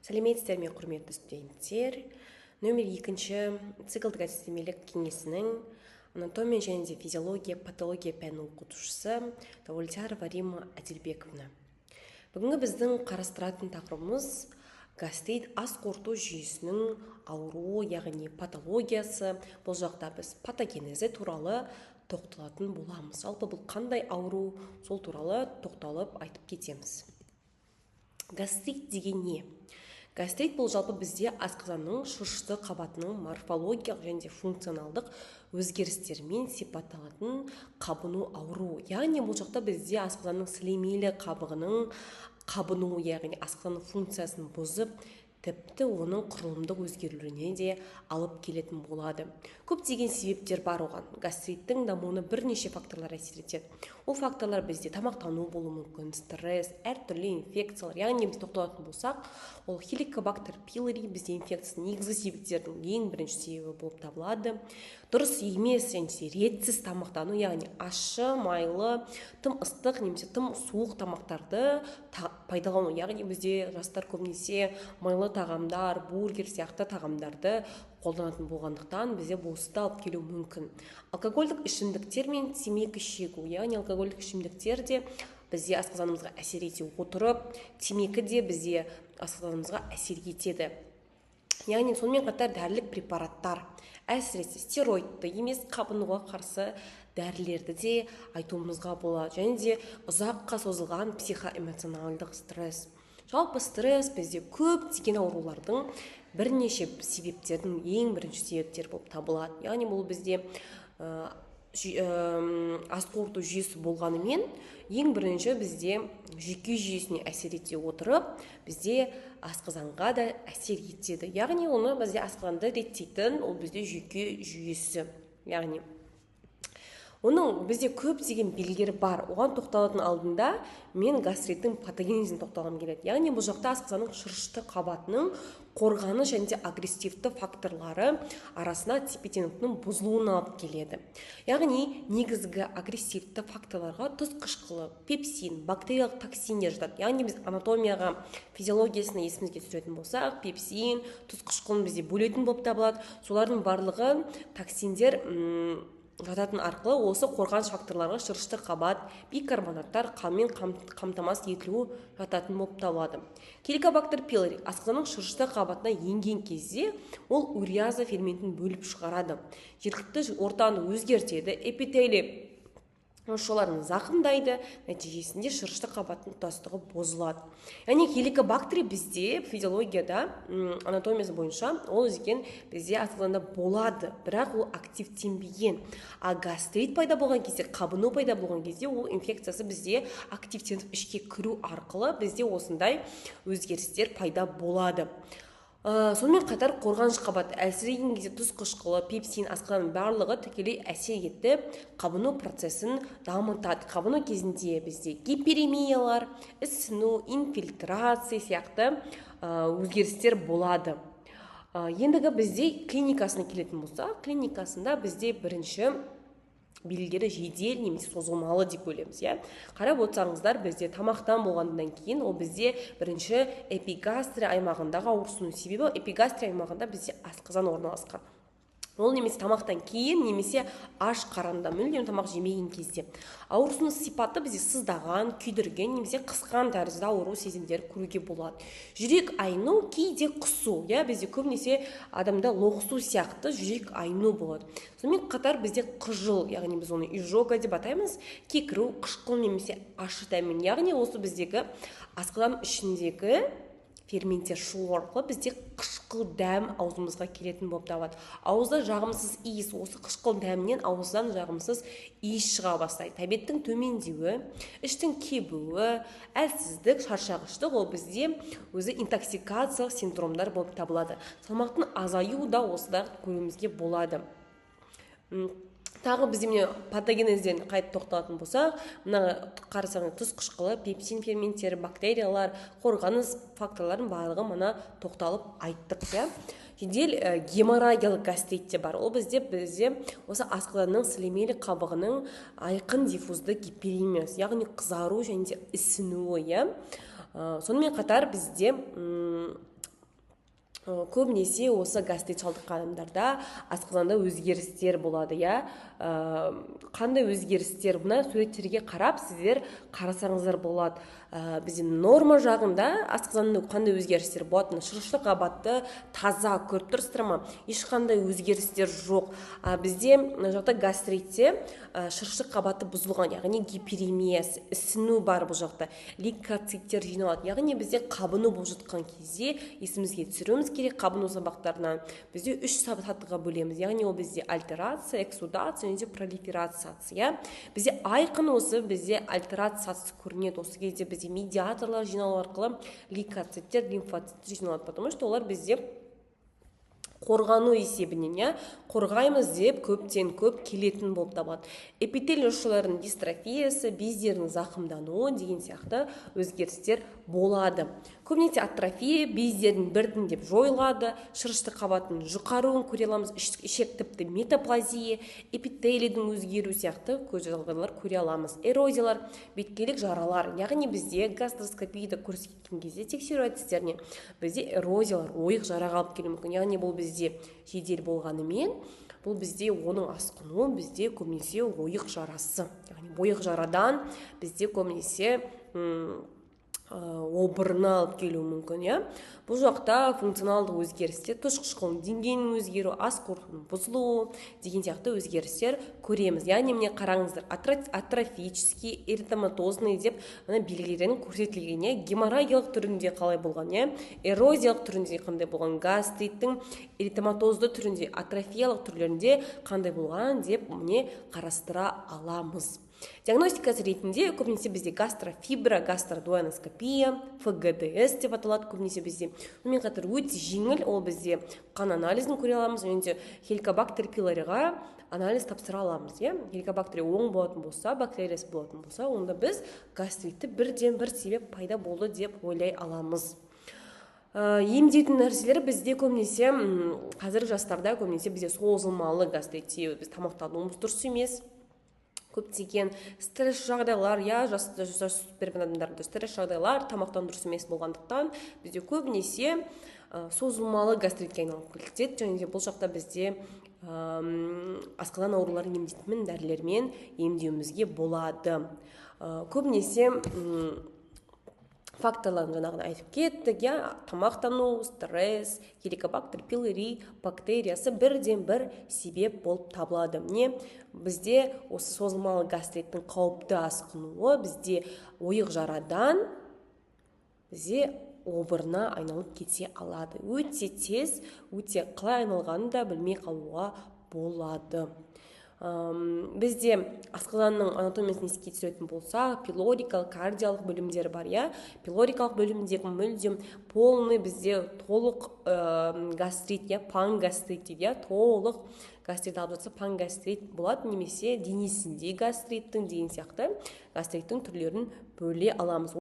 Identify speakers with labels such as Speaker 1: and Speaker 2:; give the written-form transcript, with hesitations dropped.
Speaker 1: Сәлеметсіздер ме, құрметті студенттер! Нөмір 2 циклдік әдістемелік кеңесінің анатомия және де физиология, патология пәнінің оқытушысы Давлетьярова Римма Әділбековна. Бүгінгі біздің қарастыратын тақырыбымыз гастрит, ас қорыту жүйесінің ауруы, яғни патологиясы. Бұл жақта біз патогенезі туралы тоқталатын боламыз. Жалпы бұл қандай ауру, сол туралы тоқталып айтып кетеміз. Гастрит деген не? Гастрит бұл жалпы бізде асқазанның шырышты қабатының морфологиялық және де функционалдық өзгерістерімен сипатталатын қабыну ауруы. Яғни бұл жақта бізде асқазанның сілемейлі қабығының қабынуы, яғни асқазанның функциясын бұзып, тіпті оның құрылымдық өзгерулеріне де алып келетін болады. Көптеген себептер бар оған. Гастриттің дамуына бірнеше факторлар әсер етеді. Ол факторлар бізде тамақтану болуы мүмкін, стресс, әртүрлі инфекциялар. Яғни біз тоқталатын болсақ, ол хеликобактер пилори бізде инфекцияның негізгі себептердің ең бірінші себебі болып табылады. Дұрыс емес және ретсіз тамақтану, яғни ащы, майлы, тым ыстық немесе тым суық тамақтарды пайдалану. Яғни бізде жастар көбінесе майлы тағамдар, бургер сияқты тағамдарды қолданатын болғандықтан, бізде бұл алып келуі мүмкін. Алкогольдік ішімдіктер мен темекі шегу, яғни алкогольдік ішімдіктер де бізде асқазанымызға әсер ете отырып, темекі де бізде асқазанымызға әсер етеді. Яғни сонымен қатар дәрілік препараттар, әсіресе стероидты емес қабынуға қарсы дәрілерді де айтуымызға болады. Және де ұзаққа созылған психоэмоционалдық стресс. Жалпы стресс бізде көптеген аурулардың бірнеше себептердің ең бірінші себептері болып табылады. Яғни бұл бізде ас қорыту жүйесі болғанымен, ең бірінші бізде жүйке жүйесіне әсер ете отырып, бізде асқазанға да әсер етеді. Яғни оны бізде асқазанды реттейтін ол бізде жүйке жүйесі. Яғни оның бізде көптеген белгілері бар. Оған тоқталатын алдында мен гастриттің патогенезіне тоқталғым келеді. Яғни бұл жақта асқазанның шырышты қабатының қорғаныс және де агрессивті факторлары арасына тепе-теңдіктің бұзылуына алып келеді. Яғни негізгі агрессивті факторларға тұз қышқылы, пепсин, бактериялық токсиндер жатады. Яғни біз анатомияға, физиологиясына есімізге түсіретін болсақ, пепсин, тұз қышқылын бізде бөлетін болып табылады. Солардың барлығы токсиндер жататын арқылы осы қорғаныш факторларға шырышты қабат, бикарбонаттар қанмен қамтамасыз етілуі жататын болып табылады. Хеликобактер пилори асқазанның шырышты қабатына енген кезде ол уреаза ферментін бөліп шығарады. Жергілікті ортаны өзгертеді, эпителий мүшелерін зақымдайды, нәтижесінде шырышты қабаттың тұтастығы бұзылады. Яғни хеликобактер бізде физиологияда, анатомиясы бойынша ол деген бізде асқазанда болады, бірақ ол активтенбеген. А гастрит пайда болған кезде, қабыну пайда болған кезде ол инфекциясы бізде активтеніп ішке кіру арқылы бізде осындай өзгерістер пайда болады. Сонымен қатар қорғаныш қабаты әлсіреген кезде тұз қышқылы, пепсин, асқазанның барлығы тікелей әсер етіп, қабыну процесін дамытады. Қабыну кезінде бізде гиперемиялар, ісіну, инфильтрация сияқты өзгерістер болады. Ендігі бізде клиникасына келетін болсақ, клиникасында бізде бірінші белгілері жедел немесе созылмалы деп бөлеміз, иә. Қарап отырсаңыздар, бізде тамақтан болғаннан кейін ол бізде бірінші эпигастрия аймағындағы ауырсыну. Себебі эпигастрия аймағында бізде асқазан орналасқан. Ол немесе тамақтан кейін, немесе аш қарында, мүлдем тамақ жемеген кезде. Ауырсыну сипаты бізде сыздаған, күйдірген немесе қысқан тәрізді ауру сезімдері көруге болады. Жүрек айну, кейде құсу, иә, бізде көбінесе адамда лоқсу сияқты жүрек айну болады. Сонымен қатар бізде қыжыл, яғни біз оны изжога деп атаймыз, кекіру, қышқыл немесе ащы дәммен, яғни осы біздегі асқазан ішіндегі ферменттер шығу арқылы бізде қышқыл дәм аузымызға келетін болып табылады. Ауызда жағымсыз иіс, осы қышқыл дәмнен ауыздан жағымсыз иіс шыға бастайды. Тәбеттің төмендеуі, іштің кебуі, әлсіздік, шаршағыштық ол бізде өзі интоксикациялық синдромдар болып табылады. Салмақтың азаюы да осыда көруімізге болады. Тағы бізде міне патогенезден қайтып тоқталатын болсақ, мына қарасаңыз тұз қышқылы, пепсин ферменттері, бактериялар, қорғаныс факторларының барлығы мына тоқталып айттық, иә. Жедел геморрагиялық гастрит те бар. Ол бізде осы асқазанның сілемейлі қабығының айқын диффузды гиперемиясы, яғни қызару және де ісінуі, иә. Сонымен қатар бізде Көбінесе осы гастрит шалдыққан адамдарда асқазанда өзгерістер болады, иә. Қандай өзгерістер? Мына суреттерге қарап, сіздер қарасаңыздар болады. Бізде норма жағында асқазанда қандай өзгерістер болады? Мына шырышты қабатты таза көріп тұрсыздар ма? Ешқандай өзгерістер жоқ. А бізде мына жақта гастритте шырышты қабаты бұзылған, яғни гиперемия, ісіну бар. Бұл жақта лейкоциттер жиналады, яғни бізде қабыну болып жатқан кезде есімізге түсіруіміз керек. Қабыну сабақтарынан бізде үш сатыға бөлеміз, яғни ол бізде альтерация, эксудация және де пролиферация. Иә, бізде айқын осы бізде альтерация көрінеді. Осы кезде бізде медиаторлар жиналу арқылы лейкоциттер, лимфоциттер жиналады, потому что олар бізде қорғану есебінен, иә, қорғаймыз деп көптен көп келетін болып табылады. Эпителий жасушаларының дистрофиясы, бездердің зақымдануы деген сияқты өзгерістер болады. Көбінесе атрофия, бездердің біртіндеп жойылады, шырышты қабатының жұқаруын көре аламыз, ішек тіпті метаплазия, эпителийдің өзгеруі сияқты көз жағдайлар көре аламыз. Эрозиялар, беткейлік жаралар, яғни бізде гастроскопияда көрсеткен кезде тексеру әдістеріне бізде эрозиялар, ойық жараға алып келуі мүмкін. Яғни бұл бізде жедел болғанымен, бұл бізде оның асқынуы бізде көбінесе ойық жарасы, яғни ойық жарадан бізде көбінесе обырына алып келуі мүмкін, иә. Бұл жақта функционалдық өзгерістер, тұз қышқылының деңгейінің өзгеруі, ас қорытуының бұзылуы деген сияқты өзгерістер көреміз. Яғни міне, қараңыздар, атрофический, эритематозный деп мына белгілерін көрсетілген, иә. Геморрагиялық түрінде қалай болған, иә, эрозиялық түрінде қандай болған, гастриттің эритематозды түрінде, атрофиялық түрлерінде қандай болған деп міне қарастыра аламыз. Диагностикасы ретінде көбінесе бізде гастрофибро гастродуоденоскопия, ФГДС деп аталады көбінесе бізде. Сонымен қатар өте жеңіл, ол бізде қан анализін көре аламыз және де хеликобактер пилориға анализ тапсыра аламыз, иә. Хеликобактер оң болатын болса, бактериясы болатын болса, онда біз гастритті бірден бір себеп пайда болды деп ойлай аламыз. Емдейтін нәрселер бізде көбінесе қазіргі жастарда көбінесе бізде созылмалы гастрит, себебі біз тамақтануымыз дұрыс емес, көптеген стресс жағдайлар, иә, жасөспірім адамдарда стресс жағдайлар, тамақтану дұрыс емес болғандықтан бізде көбінесе созылмалы гастритке айналып кетеді. Және де бұл жақта бізде асқазан ауруларын емдейтін дәрілермен емдеуімізге болады. Көбінесе факторларын жаңағыдай айтып кеттік, иә: тамақтану, стресс, хеликобактер пилори бактериясы бірден бір себеп болып табылады. Міне, бізде осы созылмалы гастриттің қауіпті асқынуы бізде ойық жарадан бізде обырына айналып кете алады өте тез, өте қалай айналғанын да білмей қалуға болады. Бізде асқазанның анатомиясын еске түсіретін болсақ, пилорикалық, кардиялық бөлімдері бар, иә. Пилорикалық бөлімдегі мүлдем полный бізде толық гастрит, иә, пангастрит дейді, иә. Толық гастрит алып жатса, пангастрит болады немесе денесінде гастриттің деген сияқты гастриттің түрлерін бөле аламыз.